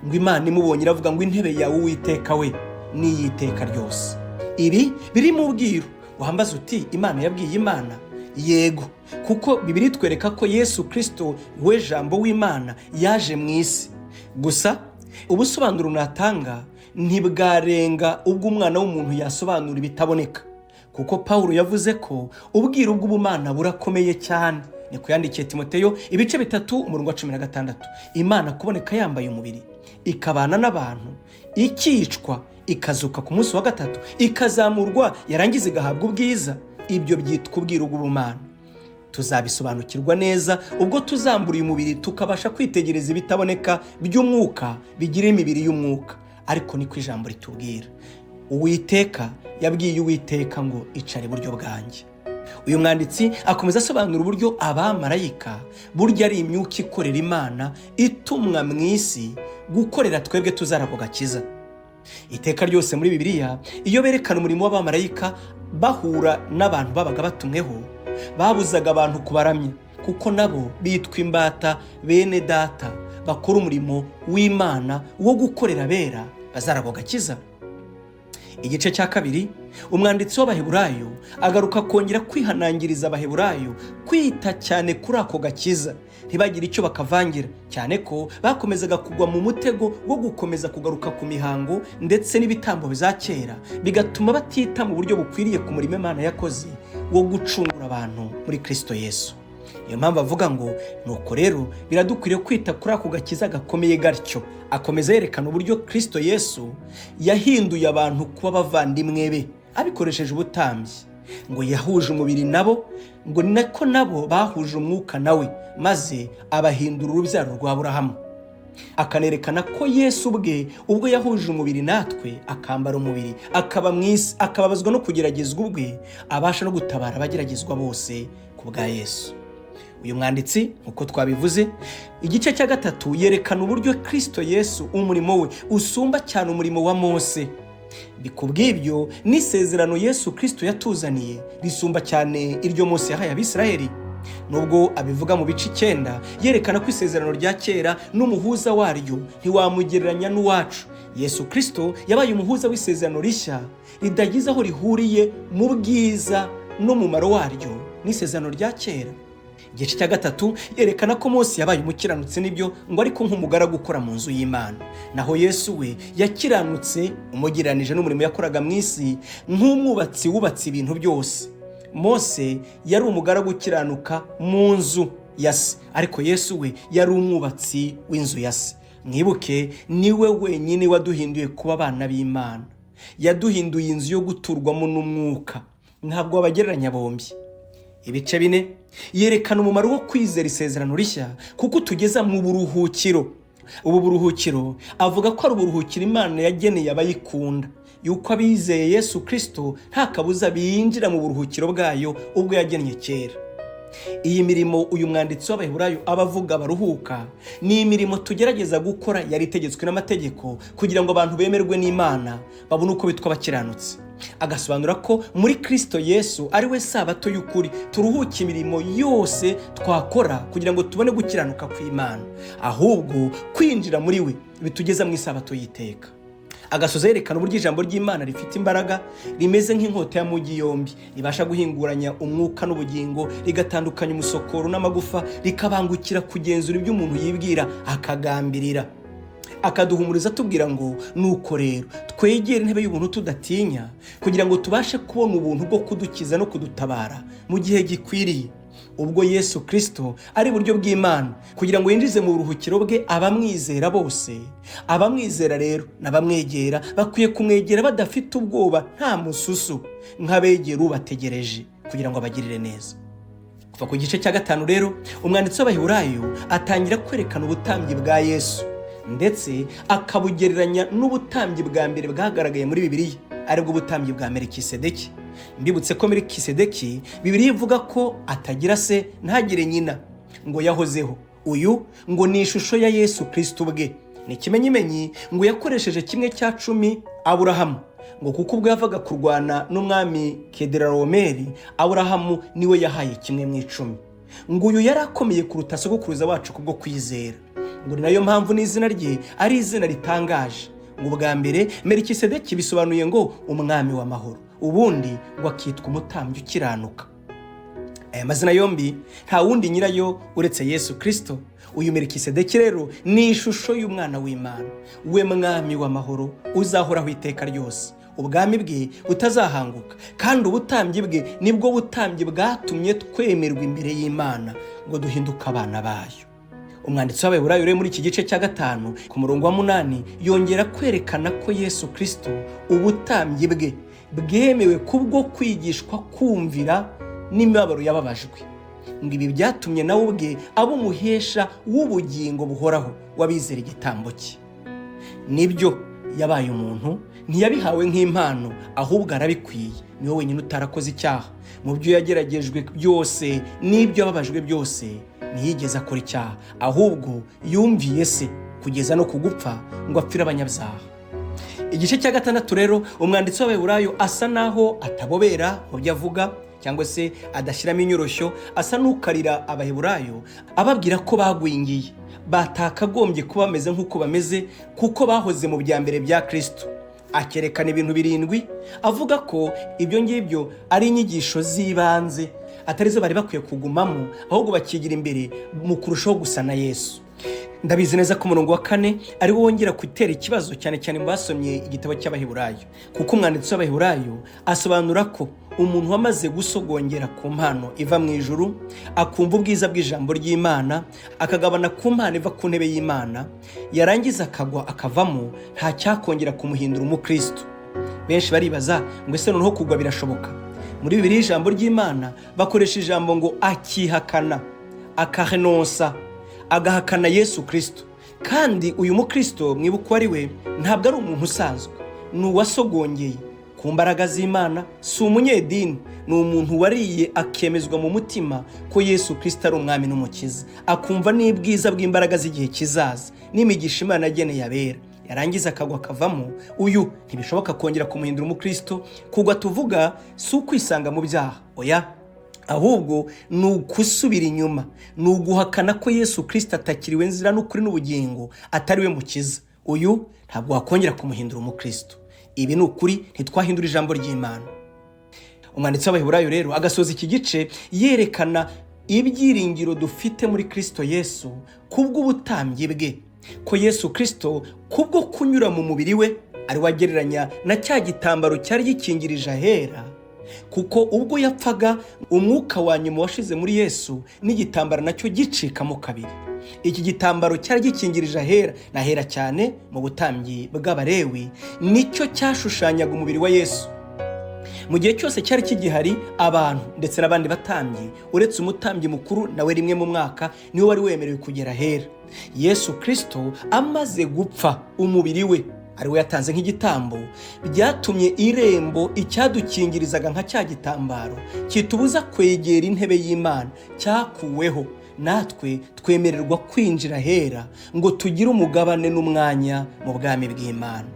ngo Imana imubonye iravuga ngo intebe yawe Uwiteka we n'iyiteka ryose. Ibi biri mu bwiru. Wambaza uti Imana yabwiye Imana? Yego, kuko Bibiliya itwereka ko Yesu Kristo we Jambo w'Imana yaje mu isi. Gusa ubusobanuro natanga ntibwarenga ubwo umwana w'umuntu yasobanura ibitaboneka, kuko Pawulo yavuze ko ubwiru bw'ubumana burakomeye cyane. Niko yandikiye Timoteyo ibice 3 umurongo wa 16. Imana kuboneka yambaye umubiri, ikabana n'abantu, ikicwa, ikazuka ku munsi wa 3, ikazamurwa, yarangiza igahabwa ubwiza, ibyo byitwa ubwiru bw'ubumana. Tuzabisobanukirwa neza ubwo tuzambura uyu mubiri tukabasha kwitegereza ibitaboneka by'umwuka bigira imibiri y'umwuka. Ariko niko ijambo ritubwira, Uwiteka yabwiye Uwiteka ngo icara iburyo bwanjye. Uyu mwanditsi akomeza asobanura uburyo abamarayika burya ari imyuka ikorera Imana itumwa mu isi gukorera twebwe tuzaragwa gakiza. Iteka ryose muri Bibiliya iyo berekana umurimo w'abamarayika bahura n'abantu babaga batumweho, babuzaga abantu kubaramya, kuko nabo bitwa imbata bene data bakora umurimo w'Imana wo gukorera abera bazaragwa gakiza. Igice cya 2, umwanditsi w'Abaheburayo agaruka kongera kwihanangiriza Abaheburayo kwita cyane kuri ako gakiza, ntibagire icyo bakavangira, cyane ko bakomezaga kugwa mu mutego wo gukomeza kugaruka ku mihango ndetse n'ibitambo bya kera, bigatuma batita mu buryo bukwiriye ku murimo Imana yakoze wo gucungura abantu muri Kristo Yesu. Niyo mpamvu avuga ngo nuko rero biradukwiriye kwita kuri ako gakiza gakomeye gatyo. Akomeza yerekana uburyo Kristo Yesu yahinduye abantu kuba abavandimwe be abikoresheje ubutambyi, ngo yahuje umubiri nabo, ngo nako nabo bahuje umwuka nawe, maze abahindura urubyaro rwa Aburahamu. Akanerekana ko Yesu ubwe ubwo yahuje umubiri natwe, akambara umubiri, akaba mu isi, akababazwa no kugeragezwa ubwe, abasha no gutabara abageragezwa bose ku bwa Yesu. Uyu mwanditsi uko twabivuze, igice cya 3 yerekana uburyo Kristo Yesu umurimo we usumba cyane umurimo wa Mose. Bikubw'ibyo n'isezerano Yesu Kristo yatuzaniye risumba cyane iryo Mose yahaye Abisiraheli. Nubwo abivuga mu bice 9, yerekana ko isezerano rya kera n'umuhuza waryo ntiwamugereranya n'uwacu. Yesu Kristo yabaye umuhuza w'isezerano rishya ridagize aho rihuriye mu bwiza n'umumaro waryo n'isezerano rya kera. Igice cya 3 yerekana ko Mose yabaye umukiranutsi n'ibyo ngo ariko nk'umugaragu ukora mu nzu y'Imana, naho Yesu we yakiranutse umugereranije n'umurimo yakoraga mu isi nk'umwubatsi wubatse ibintu byose. Mose yari umugaragu ukiranuka mu nzu ya se, ariko Yesu we yari umwubatsi w'inzu ya se. Mwibuke, niwe wenyine waduhinduye kuba abana b'Imana, yaduhinduye inzu yo guturwamo n'umwuka. Ntabwo wabagereranya bombi. Ibice 4 yerekana umumaro wo kwizera isezerano rishya kuko tugeza mu buruhukiro. Ubu buruhukiro avuga ko ari uburuhukiro Imana yageneye abayikunda, yuko abizeye Yesu Kristo nta kabuza binjira mu buruhukiro bwayo ubwo yagennye kera. Iyi mirimo uyu mwanditsi w'Abaheburayo aba avuga baruhuka ni imirimo tugerageza gukora yari itegetswe n'amategeko kugira ngo abantu bemerwe n'Imana babone uko bitwa abakiranutsi. Agasobanura ko muri Kristo Yesu ari we sabato y'ukuri, turuhuka imirimo yose twakora kugira ngo tubone gukiranuka kw'Imana, ahubwo kwinjira muri we bitugeza mu isabato y'iteka. Agasoza yerekana uburyo ijambo ry'Imana rifite imbaraga, rimeze nk'inkota y'amugi yombi, ribasha guhinguranya umwuka n'ubugingo, rigatandukanya umusokoro n'amagufa, rikabangukira kugenzura ibyo umuntu yibwira akagambirira. Akaduhumuriza atubwira ngo nuko rero twegere intebe y'ubuntu tudatinya, kugira ngo tubashe kubona ubuntu bwo kudukiza no kudutabara mu gihe gikwiriye, ubwo Yesu Kristo ari buryo bw'Imana kugira ngo yinjize mu buruhukiro bwe abamwizera bose. Abamwizera rero n'abamwegera bakwiye kumwegera badafite ubwoba, nta mususu, nk'abegera ubategereje kugira ngo abagirire neza. Kuva ku gice cya 5 rero umwanditsi w'Abaheburayo atangira kwerekana ubutambyi bwa Yesu, ndetse akabugereranya n'ubutambyi bwa mbere bwagaragaye muri Bibiliya, aribwo butambyi bwa Melikisedeki. Mbibutse ko Melikisedeki Bibiliya ivuga ko atagira se ntagire nyina, ngo yahozeho. Uyu ngo ni ishusho ya Yesu Kristo ubwe. Ni ikimenyimenyi ngo yakoresheje 1/10 Aburahamu, ngo kuko ubwo yavaga kurwana n'umwami Kederaromeri, Aburahamu niwe yahaye 1/10. Ngo uyu yari akomeye kuruta sogokuruza wacu kubwo kwizera. Ngo ni nayo mpamvu n'izina rye ari izina ritangaje. Ngo bwa mbere Melikisedeki bisobanuye ngo umwami w'amahoro, ubundi ngo akitwa umutambyi ukiranuka. Aya mazina yombi nta wundi nyirayo uretse Yesu Kristo. Uyu Melikisedeki rero ni ishusho y'umwana w'Imana, we mwami w'amahoro uzahoraho iteka ryose, ubwami bwe butazahanguka, kandi ubutambyi bwe nibwo butambyi bwatumye twemerwa imbere y'Imana ngo duhinduke abana bayo. Umwanditsi w'Abaheburayo rero muri iki gice cya 5 ku murongo wa 8 yongera kwerekana ko Yesu Kristo ubutambyi bwe bwemewe kubwo kwigishwa kumvira n'imibabaro yababajwe. Ngo ibi byatumye nawe ubwe aba umuhesha w'ubugingo buhoraho wabizera igitambo cye. Nibyo, yabaye umuntu, ntiyabihawe nk'impano, ahubwo arabikwiye. Niwe wenyine utarakoze icyaha. Mu byo yageragejwe byose n'ibyo yababajwe byose ntiyigeze akora icyaha, ahubwo yumviye se kugeza no kugupfa ngo apfire abanyabyaha. Igice cya 6 rero umwanditsi w'Abaheburayo asa naho atabobera mu byo avuga, cyangwa se adashyiramo inyoroshyo, asa n'ukarira Abaheburayo ababwira ko bagwingiye, batakagombye kuba bameze nk'uko bameze kuko bahoze mu bya mbere bya Kristo. Akerekana ibintu 7 avuga ko ibyo ngibyo ari inyigisho z'ibanze atari zo bari bakwiye kugumamo, ahubwo bakigira imbere mu kurushaho gusa na Yesu. Ndabizi neza ko umurongo wa 4 ari wo wongera gutera ikibazo cyane cyane mu basomye igitabo cy'Abaheburayo, kuko umwanditsi w'Abaheburayo asobanura ko umuntu wamaze gusogongera ku mpano iva mu ijuru, akumva ubwiza bw'ijambo ry'Imana, akagabana ku mpano iva ku ntebe y'Imana, yarangiza akagwa akavamo, nta cyakongera kumuhindura umukristo. Benshi baribaza ngo ese noneho kugwa birashoboka? Muri Bibiliya ijambo ry'Imana bakoresha ijambo ngo akihakana, akarenonsa, agahakana Yesu Kristo. Kandi uyu mukristo mwibuka ari we, ntabwo ari umuntu usanzwe, ni uwasogongeye ku mbaraga z'Imana, si umunyedini, ni umuntu wariye akemezwa mu mutima ko Yesu Kristo ari umwami n'umukiza, akumva n'ibwiza bw'imbaraga z'igihe kizaza n'imigisha Imana yageneye abera, yarangiza akagwa akavamo. Uyu ntibishoboka kongera kumuhindura umukristo. Kugwa tuvuga si ukwisanga mu byaha, oya. Ahubwo ni ukusubira inyuma, ni uguhakana ko Yesu Kirisito atakiriwe nzira n'ukuri n'ubugingo, atari we mukiza. Uyu ntabwo wakongera kumuhindura umukristo. Ibi ni ukuri, ntitwahindura ijambo ry'Imana. Umwanditsi w'Abaheburayo rero agasoza iki gice yerekana ibyiringiro dufite muri Kirisito Yesu kubw'ubutambyi bwe, ko Yesu Kirisito kubwo kunyura mu mubiri we ari we agereranya na cya gitambaro cyari gikingirije ahera, kuko ubwo yapfaga umwuka wa nyuma washize muri Yesu n'igitambaro nacyo gicikamo kabiri. Iki gitambaro cyari gikingirije ahera n'ahera cyane mu butambyi bw'Abalewi, nicyo cyashushanyaga umubiri wa Yesu. Mu gihe cyose cyari kigihari, abantu ndetse n'abandi batambyi, uretse umutambyi mukuru nawe rimwe mu mwaka niwe wari wemerewe kugera ahera. Yesu Kirisito amaze gupfa, umubiri we ari we yatanze nk'igitambo, byatumye irembo icyadukingirizaga nka cya gitambaro kitubuza kwegera intebe y'Imana cyakuweho, natwe twemererwa kwinjira ahera ngo tugire umugabane n'umwanya mu bwami bw'Imana.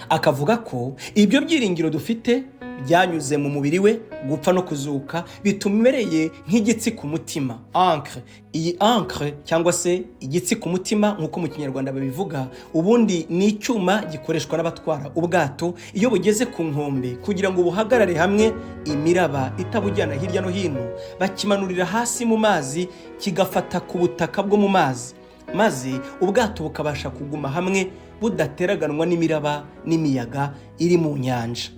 Akavuga ko ibyo byiringiro dufite byanyuze mu mubiri we, gupfa no kuzuka, bitumereye nk'igitsi ku mutima, ancre. Iyi ancre cyangwa se igitsi ku mutima nk'uko mu Kinyarwanda babivuga, ubundi ni icyuma gikoreshwa n'abatwara ubwato iyo bugeze ku nkombe kugira ngo buhagarare hamwe imiraba itabujyana hirya no hino, bakimanurira hasi mu mazi kigafata ku butaka bwo mu mazi, maze ubwato bukabasha kuguma hamwe budateraganwa n'imiraba n'imiyaga iri mu nyanja.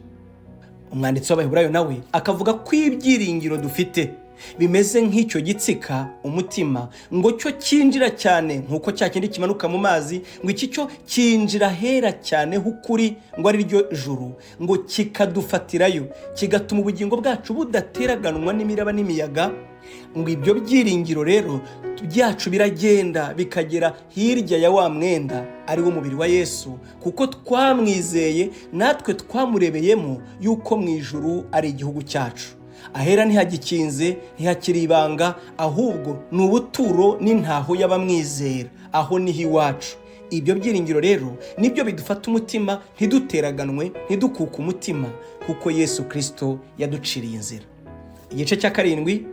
Umwanditsi w'Abaheburayo nawe akavuga ko ibyiringiro dufite bimeze nk'icyo gitsika umutima, ngo cyo cyinjira cyane nk'uko cya kindi kimanuka mu mazi, ngo iki cyo cyinjira hera cyane h'ukuri, ngo ari ryo juru, ngo kikadufatirayo, kigatuma ubugingo bwacu budateraganwa n'imiraba n'imiyaga. Ngo ibyo byiringiro rero byacu biragenda bikagera hirya ya wa mwenda ari wo mubiri wa Yesu, kuko twamwizeye natwe twamurebeyemo yuko mu ijuru ari igihugu cyacu. Ahera ntihagikinze, ntihakiri ibanga, ahubwo ni ubuturo n'intaho y'abamwizera, aho niho iwacu. Ibyo byiringiro rero nibyo bidufata umutima, ntiduteraganwe, ntidukuke umutima, kuko Yesu Kirisito yaduciriye inzira. Igice cya 7,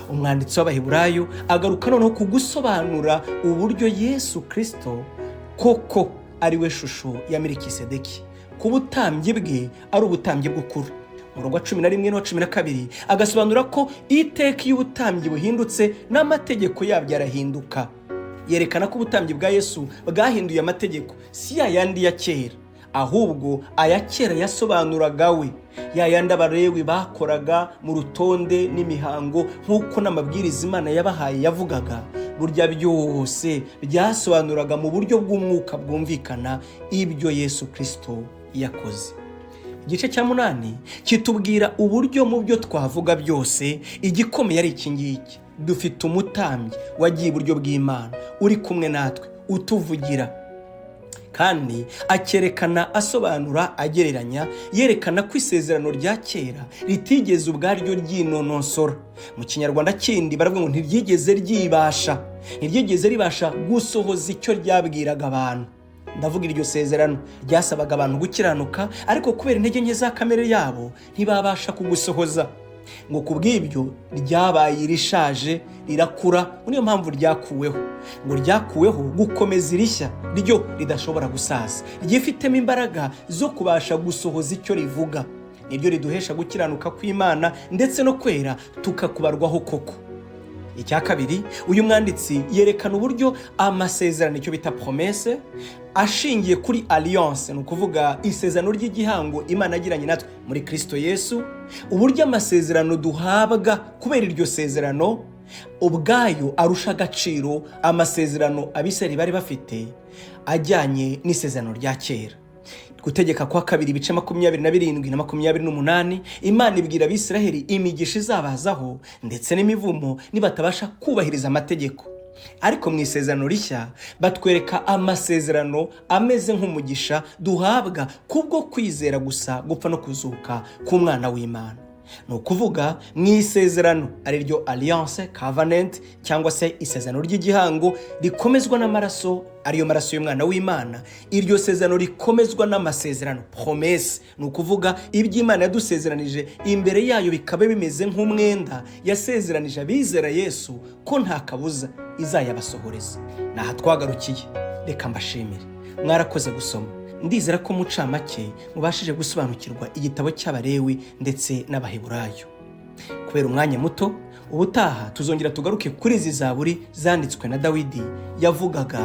umwanditsi w'Abaheburayo agaruka noneho kugusobanura uburyo Yesu Kirisito koko ari we shusho ya Melikisedeki, ku butambyi bwe ari ubutambyi bw'ukuri. Umurongo wa 11 n'uwa 12 agasobanura ko iteka iyo ubutambyi buhindutse n'amategeko yabyo arahinduka. Yerekana ko ubutambyi bwa Yesu bwahinduye amategeko, si ya yandi ya kera, ahubwo aya kera yasobanuraga we, ya yandi Abalewi bakoraga mu rutonde n'imihango nk'uko n'amabwiriza Imana yabahaye yavugaga. Burya byose byasobanuraga mu buryo bw'umwuka bwumvikana ibyo Yesu Kirisito yakoze. Igice cya 8 kitubwira uburyo mu byo twavuga byose igikomeye ari iki ngiki: dufite umutambyi wagiye iburyo bw'Imana, uri kumwe natwe, utuvugira. Kandi akerekana, asobanura, agereranya, yerekana ko isezerano rya kera ritigeze ubwaryo ryinonosora. Mu Kinyarwanda kindi baravuga ngo ntiryigeze ryibasha, ntiryigeze ribasha gusohoza icyo ryabwiraga abantu. Ndavuga iryo sezerano ryasabaga abantu gukiranuka, ariko kubera intege nke za kamere yabo ntibabasha kugusohoza. Ngo kubw'ibyo ryabaye irishaje, rirakura, niyo mpamvu ryakuweho. Ngo ryakuweho gukomeza irishya ryo ridashobora gusaza, ryifitemo imbaraga zo kubasha gusohoza icyo rivuga. Niryo riduhesha gukiranuka kw'Imana ndetse no kwera tukakubarwaho koko. Icya 2, uyu mwanditsi yerekana uburyo amasezerano, icyo bita promesse, ashingiye kuri alliance, ni ukuvuga isezerano ry'igihango Imana yagiranye natwe muri Kristo Yesu, uburyo amasezerano duhabwa kubera iryo sezerano ubwayo arusha agaciro amasezerano Abisirayeli bari bafite ajyanye n'isezerano rya kera. Gutegeka kwa 2 ibice 27 na 28, Imana ibwira Abisirayeli imigisha izabazaho ndetse n'imivumo nibatabasha kubahiriza amategeko. Ariko mu isezerano rishya batwereka amasezerano ameze nk'umugisha duhabwa kubwo kwizera gusa gupfa no kuzuka k'umwana w'Imana. Ni ukuvuga mu isezerano, ari ryo alliance, covenant, cyangwa se isezerano ry'igihango rikomezwa n'amaraso, ariyo maraso y'umwana w'Imana. Iryo sezerano rikomezwa n'amasezerano, promesse. Ni ukuvuga iby'Imana yadusezeranije imbere yayo bikaba bimeze nk'umwenda yasezeranije abizera Yesu ko nta kabuza izayabasohoreza. Ni aha twagarukiye. Reka mbashimire, mwarakoze gusoma. Ndizera ko mu ncamake mubashije gusobanukirwa igitabo cy'Abarewi ndetse n'Abaheburayo. Kubera umwanya muto, ubutaha tuzongera tugaruke kuri izi zaburi zanditswe na Dawidi, yavugaga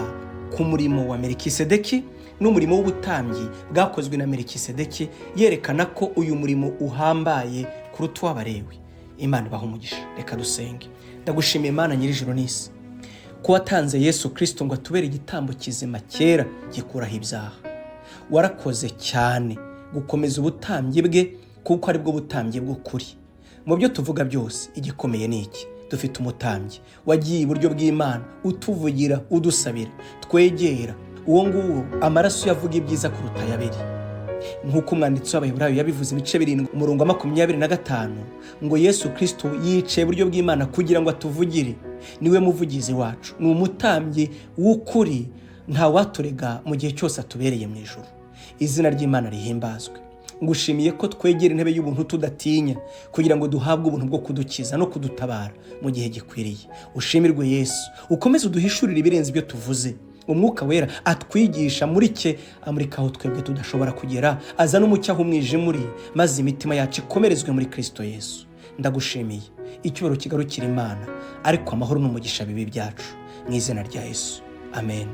ku murimo wa Melikisedeki n'umurimo w'ubutambyi bwakozwe na Melikisedeki, yerekana ko uyu murimo uhambaye kuruta uw'Abarewi. Imana ibaha umugisha. Reka dusenge. Ndagushimiye Imana nyir'ijuru n'isi, ko watanze Yesu Kirisito ngo atubere igitambo kizima cyera gikuraho ibyaha. Warakoze cyane gukomeza ubutambyi bwe, kuko aribwo butambyi bw'ukuri. Mu byo tuvuga byose, igikomeye ni iki: dufite umutambyi wagiye iburyo bw'Imana, utuvugira, udusabira. Twegera uwo nguwo, amaraso yavuga ibyiza kuruta ay'Abeli. Nk'uko umwanditsi w'Abaheburayo yabivuze, ibice 7, umurongo wa 25, ngo Yesu Kirisito yicaye iburyo bw'Imana kugira ngo atuvugire. Niwe muvugizi wacu, ni umutambyi w'ukuri, ntawaturega mu gihe cyose atubereye mu ijuru. Izina ry'Imana rihimbazwe. Ngushimiye ko twegera intebe y'ubuntu tudatinya, kugira ngo duhabwe ubuntu bwo kudukiza no kudutabara mu gihe gikwiriye. Ushimirwe Yesu. Ukomeze uduhishurire ibirenze ibyo tuvuze. Umwuka Wera atwigisha muri cye, amurika aho twebwe tudashobora kugera, azana umucyo aho umwijima uri, maze imitima yacu ikomerezwe muri Kirisito Yesu. Ndagushimiye. Icyubahiro kigarukira Imana, ariko amahoro n'umugisha bibe ibyacu mu izina rya Yesu. Amen.